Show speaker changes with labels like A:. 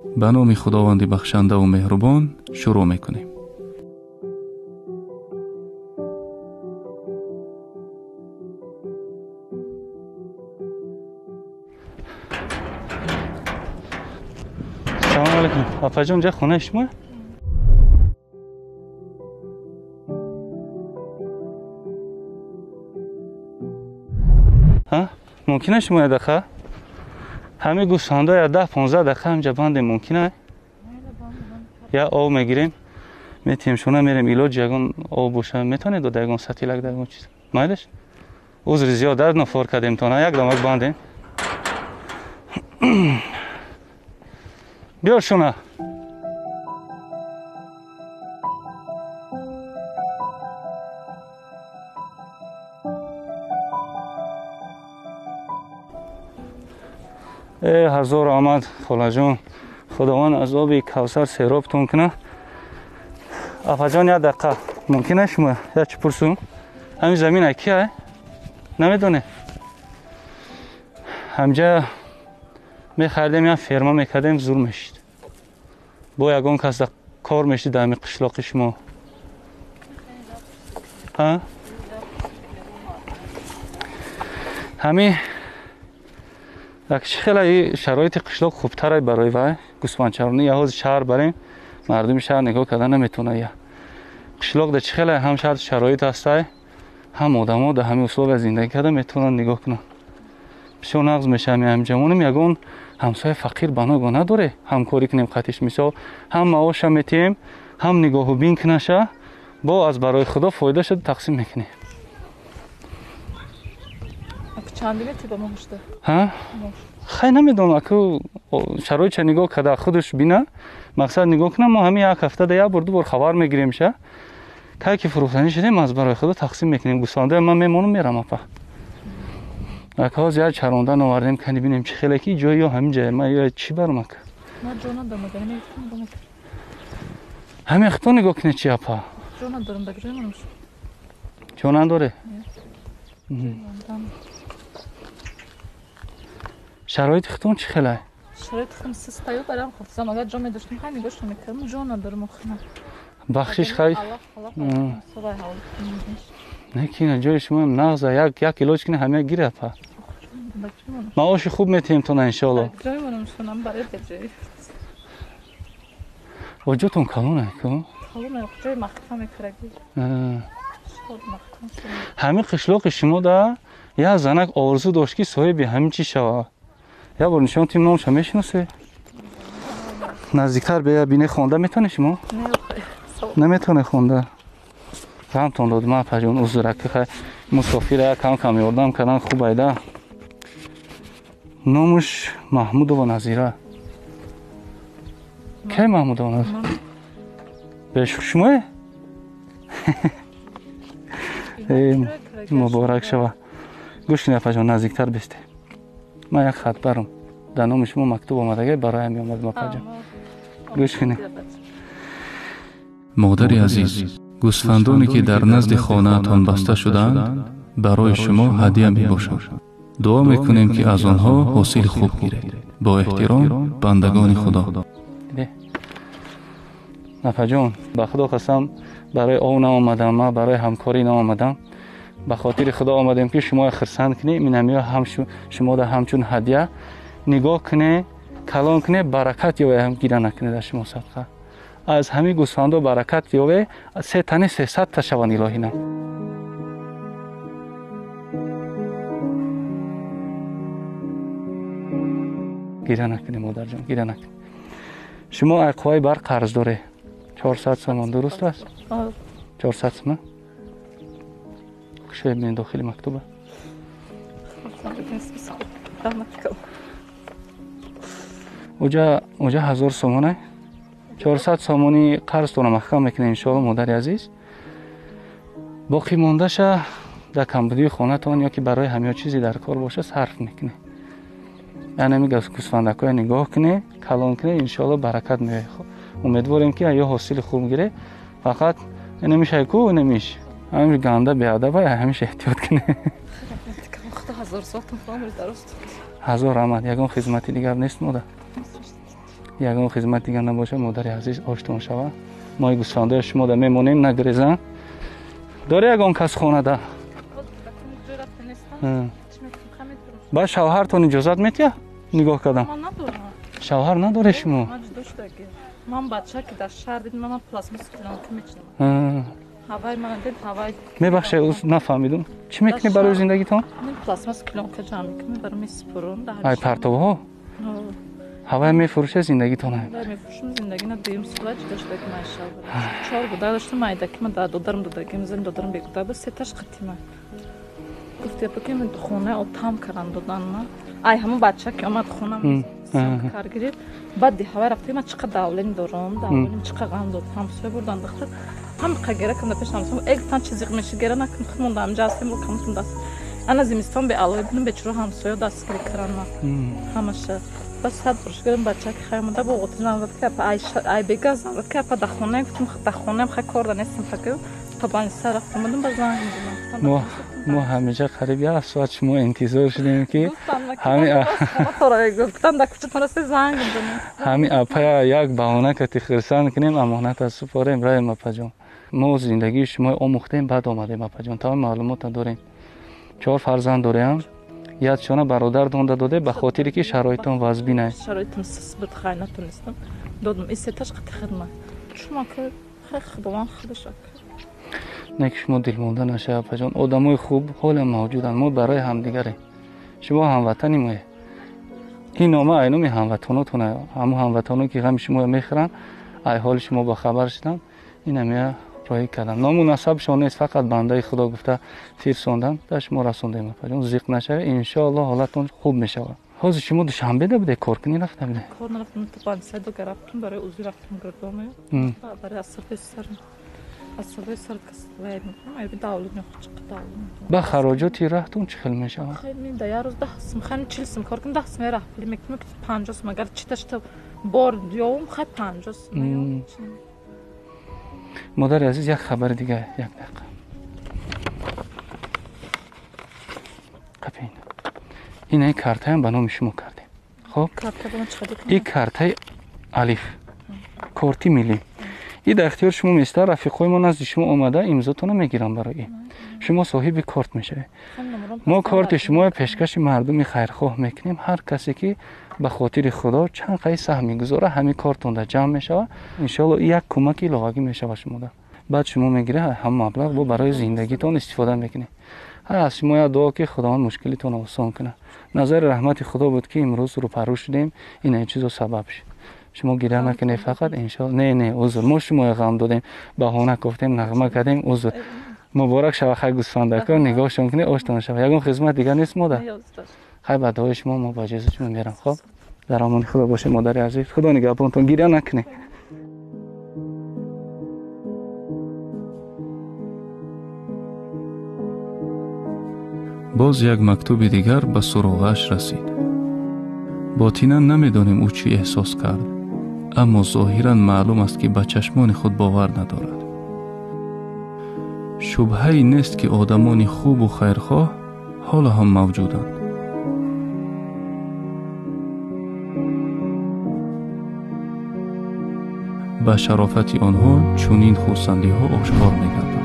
A: Ба номи Худованди бахшандаву меҳрубон шурӯъ мекунем.
B: Салом алейкум. Апаҷон, ҷа хонаи шумо? Мумкин аст шумо як дақиқа? Ҳамин гӯсфандо я 10-15 дақиқа ҳамҷа бандем, мумкин аст? Я об мегирем, метиҳем шуна, мерем илоҷ ягон об боша, метавонед дода ягон сатилак да ягон чиз? Майлаш? Узри зиёд дард нофор кардем тона, як дамак бандем. Биёр шуна. Э ҳазор омад холаҷон, Худованд аз оби Кавсар серобтон кунад. Апаҷон, як дақиқа мумкин аст шумо як чӣ пурсум? Ҳамин замин ки ай? Намедонед? Ҳамҷа мехаридем, як ферма мекардем, зур мешид. Бо ягон кас кор мешид дар ҳамин қишлоқи шумо. Ҳа? Ҳамин чӣ хеле шароити қишлоқ хубтар барои вай гӯсфандчаронӣ. Я ҳозир шаҳр барем, мардуми шаҳр нигоҳ карда наметавонад. Я қишлоқ да чӣ хеле ҳам шарт шароит ҳастай, ҳам одамо дар ҳамин условия зиндагӣ карда метавонанд нигоҳ кунанд. Бисёр нағз мешавам ҳамҷамонем, ягон ҳамсояи фақир баного надоре ҳамкорӣ кунем қатиш. Мисол, ҳам маоша метиҳем, ҳам нигоҳубин кунаша, бо аз барои Худо фоидаша тақсим мекунем. Хай намедонам, аку шароитша нигоҳ карда худаш бина, мақсад нигоҳ кунам. Мо ҳамин як ҳафтада як бор ду бор хабар мегирем ша. Кай ки фурӯхтанӣ шудем, аз барои Худо тақсим мекунем. Гӯсфандоя ман мемонам, мерам апа. Ака ҳозир як чарондан овардем, кани бинем чӣ хеле ки ҷои ё ҳамин ҷая ман ё чӣ барам ака. Ҳамин худтон нигоҳ кунед чи апа? Ҷо надоре? Шароити худтон чӣ хеле?
C: Шароити худам систаю барам хофтам. Агар ҷо медоштем, хай нигоҳ мекардам. Ҷо надорам охина.
B: Бахшиш хай. Не ки ина ҷои шумо нағза, як илоҷ кунед ҳамя гира апа. Маоши хуб метиҳем тона иншоалло. Ҷотон калон ку? Ҳамин қишлоқи шумо да як занак орзу дошт ки соҳиби ҳамин чиз шавад. Як бор нишон тим, номша мешиносед? Наздиктар бия бине, хонда метавонед шумо? Наметавонед хонда. Ғамтон дод ман апаҷон, узр ака, хай мусофира кам кам ёрдам кардан хуб айда. Номаш Маҳмудова Назира. Кай Маҳмудова Назира? Бешух шумое? Муборак шава. Гӯш кунед апаҷон, наздиктар бисте. Ман як хат барам. Дар номи шумо мактуб омадагай, бароям меомадам апаҷон. Гӯш кунед.
A: Модари азиз, гӯсфандоне ки дар назди хонаатон баста шудаанд, барои шумо ҳадия мебошанд. Дуо мекунем ки аз онҳо ҳосили хуб гиред. Бо эҳтиром, бандагони Худо.
B: Апаҷон, ба Худо қасам, барои ов наомадам, ман барои ҳамкорӣ наомадам. Ба хотири Худо омадем ки шуморо хурсанд кунем. Инамиё ҳам шуморо ҳамчун ҳадия нигоҳ кунед, калон кунед, баракат ёве, ҳам гира накунед аз шумо садқа. Аз ҳамин гӯсфандо баракат ёве, се тани 300 та шаванд илоҳина. Гира накунед модарҷон, гира накунед. Шумо ай қувваи барқ қарз доред. 400 сомон, дуруст аст? 400 сомон. Кушоед бинед дохили мактуба. Уҷа 1000 сомон. 400 сомони қарзтонро маҳкам мекунем иншоалло модари азиз. Боқӣ мондаша дар камбудии хонатон ё ки барои ҳамё чизе дар кор боша сарф мекунед. Яъне ҳамин гӯсфандакҳоя нигоҳ кунед, калон кунед, иншоалло баракат меояд. Умедворем ки ё ҳосили хуб гиред. Фақат инамиш ку инамиш ҳамин ганда беадаба, ҳамиш эҳтиёт кунед. Ҳазор раҳмат. Ягон хизмати дигар нест модар? Ягон хизмат дигар набошад, модари азиз, оштон шава. Мо гӯсфандои шумо да мемонем, нагрезан. Дори ягон кас хонада? Ба шавҳартон иҷозат метиҳад? Нигоҳ кардам. Шавҳар надоре шумо?
C: Ман бача ки дар шаҳр дидам, ман пластмасс килонка мечинам. Ҳавай ман дид, ҳавай.
B: Мебахшед, нафаҳмидум. Чӣ мекунӣ барои зиндагитон?
C: Пластмасс килонка ҷамъ мекунем, барои месупорам.
B: Ай партовҳо? Ҳавай мефурӯшед зиндагитон?
C: Ҳавай мефурӯшам, зиндагӣ на дуюм сола ҷудо шуда ки ман шавҳар. Чор гуда доштам, майдаки ман дар додарам додагим, зан додарам бегуда буд, сеташ қатима. Гуфт япа ки ман хона отам каран додан ма. Ай ҳамон бача ки омад хона кар гирифт, баъд ҳавай рафта ман чӣ қадар давлен дорам, давлен чӣ қадар ғам дод, ҳамсоя бурдан духтар. Ҳам қагера кам пеш ҳамсоя, эг тан чизи меши гера накун, худмон дам ҷастем, камтун даст. Ана зимистон бе алои будем, бечора ҳамсоя дастгирӣ каран ма. Ҳамаша. Бас сад бурш гирим бача ки хай монда бо оғоти зан зад ки апа ай бега зан зад ки апа да хонаем, гуфтам да хонаем хай кор да нестам факр. То баниса рафтам будем ба занг мезанам.
B: Мо ҳамеша қариб як соат шумо интизор шудем ки ҳами апая як баҳона кати хирсанд кунем, амонат супорем раем апаҷон. Мо зиндагии шумо омӯхтем, баъд омадем апаҷон. Тамоми маълумота дорем. 4 фарзанд дорем. Ядшона бародаратон доде ба хотире ки шароитон вазбинай.
C: Шароитам сис буд, хай натонистам. Додам и сеташ қати хидмат. Шумо ки хай худованд худаш ака.
B: Не ки шумо дилмонда нашавед апаҷон. Одамои хуб ҳоло мавҷуданд. Мо барои ҳамдигарем. Шумо ҳамватани моед. Ин нома ай номи ҳамватанотон. Ҳамон ҳамватано ки ғами шумо мехӯранд, ай ҳоли шумо ба хабар шуданд, ин ҳамия роҳӣ кардам. Ному насабшон нест, фақат бандаи Худо гуфта фирсондан, дар шумо расондем апаҷон. Зиқ нашавед, иншоаллоҳ ҳолатон хуб мешавад. Ҳозир шумо Душанбеда буде, кор кунӣ рафта буде?
C: Кор нарафтам, то пансаду рафтам, барои узр рафтам гирдоме. Барои асаби сар. Асаби сар кас вай мекунам, ай давлат мехоҳад чӣ давлат.
B: Ба хароҷоти раҳтон чӣ хел мешавад?
C: Хеле мин да як рӯз 10 сум, хеле 40 сум кор кунам, 10 сум раҳ пул мекунам, 50 сум, агар читаш бор ёвум, хай 50 сум.
B: Модари азиз, як хабари дига, як дақиқа. Қапин. Ин ай картаям ба номи шумо кардем. Хоб? Ин картаи Алиф. Корти миллӣ. И дар ихтиёри шумо места, рафиқҳои мо назди шумо омада имзотонро мегиранд барои ин. Шумо соҳиби корт мешавед. Мо корти шуморо пешкаши мардуми хайрхоҳ мекунем. Ҳар касе ки ба хотири Худо чанд қай саҳм мегузорад, ҳамин кортонда ҷамъ мешавад. Иншоалло як кӯмаки иловагӣ мешавад шумода. Баъд шумо мегиред ҳам маблағ бо барои зиндагитон истифода мекунед. Ҳар аз шумо як дуо ки Худованд мушкилитонро осон кунад. Назари раҳмати Худо буд ки имрӯз рӯпарӯ шудем, ин чизо сабаб шуд. Шумо гиря накунед фақат иншоалло. Не, не, узр. Мо шуморо ғам додем, баҳона кофтем, нағма кардем, узр. Муборак шава хай гӯсфандако, нигоҳшон кунед, оштон шава. Ягон хизмат дигар нест модар? Хай ба дуои шумо мо ба иҷозати шумо мерам. Хоб? Дар амони Худо бошед модари азиз. Худо нигаҳбонтон, гиря накунед.
A: Боз як мактуби дигар ба суроғааш расид. Ботинан намедонем ӯ чӣ эҳсос кард, аммо зоҳиран маълум аст ки ба чашмони худ бовар надорад. Шубҳае нест ки одамони хубу хайрхоҳ ҳоло ҳам мавҷуданд. Ба шарофати онҳо чунин хурсандиҳо ошкор мегардад.